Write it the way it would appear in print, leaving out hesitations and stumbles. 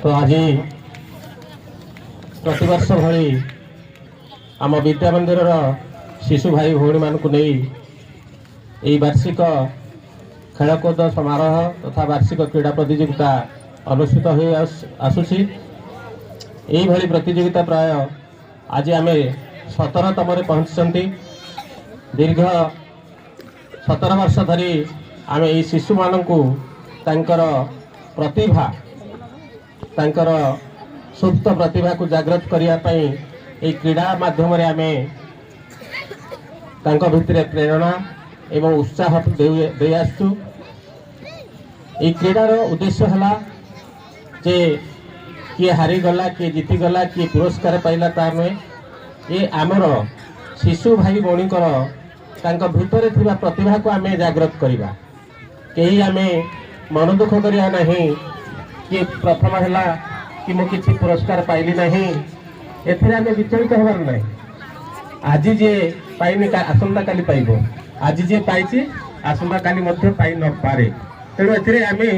ତ ଆଜି ପ୍ରତିବର୍ଷ ଭଳି ଆମ ବିଦ୍ୟା ମନ୍ଦିରର ଶିଶୁ ଭାଇ ଭଉଣୀମାନଙ୍କୁ ନେଇ ଏହି ବାର୍ଷିକ ଖେଳକୁଦ ସମାରୋହ ତଥା ବାର୍ଷିକ କ୍ରୀଡ଼ା ପ୍ରତିଯୋଗିତା ଅନୁଷ୍ଠିତ ହୋଇ ଆସୁଛି। ଏଇଭଳି ପ୍ରତିଯୋଗିତା ପ୍ରାୟ ଆଜି ଆମେ 17ତମରେ ପହଞ୍ଚିଛନ୍ତି। ଦୀର୍ଘ 17 ବର୍ଷ ଧରି ଆମେ ଏଇ ଶିଶୁମାନଙ୍କୁ ତାଙ୍କର ପ୍ରତିଭା, ତାଙ୍କର ସୁପ୍ତ ପ୍ରତିଭାକୁ ଜାଗ୍ରତ କରିବା ପାଇଁ ଏଇ କ୍ରୀଡ଼ା ମାଧ୍ୟମରେ ଆମେ ତାଙ୍କ ଭିତରେ ପ୍ରେରଣା ଏବଂ ଉତ୍ସାହ ଦେଇ ଆସୁଛୁ। ଏଇ କ୍ରୀଡ଼ାର ଉଦ୍ଦେଶ୍ୟ ହେଲା ଯେ କିଏ ହାରିଗଲା, କିଏ ଜିତିଗଲା, କିଏ ପୁରସ୍କାର ପାଇଲା ତା ନୁହେଁ। ଏ ଆମର ଶିଶୁ ଭାଇ ଭଉଣୀଙ୍କର ତାଙ୍କ ଭିତରେ ଥିବା ପ୍ରତିଭାକୁ ଆମେ ଜାଗ୍ରତ କରିବା। କେହି ଆମେ ମନ ଦୁଃଖ କରିବା ନାହିଁ, କିଏ ପ୍ରଥମ ହେଲା କି ମୁଁ କିଛି ପୁରସ୍କାର ପାଇଲି ନାହିଁ, ଏଥିରେ ଆମେ ବିଚଳିତ ହେବାର ନାହିଁ। ଆଜି ଯିଏ ପାଇନି, ଆସନ୍ତାକାଲି ପାଇବ। ଆଜି ଯିଏ ପାଇଛି, ଆସନ୍ତାକାଲି ମଧ୍ୟ ପାଇ ନପାରେ। ତେଣୁ ଏଥିରେ ଆମେ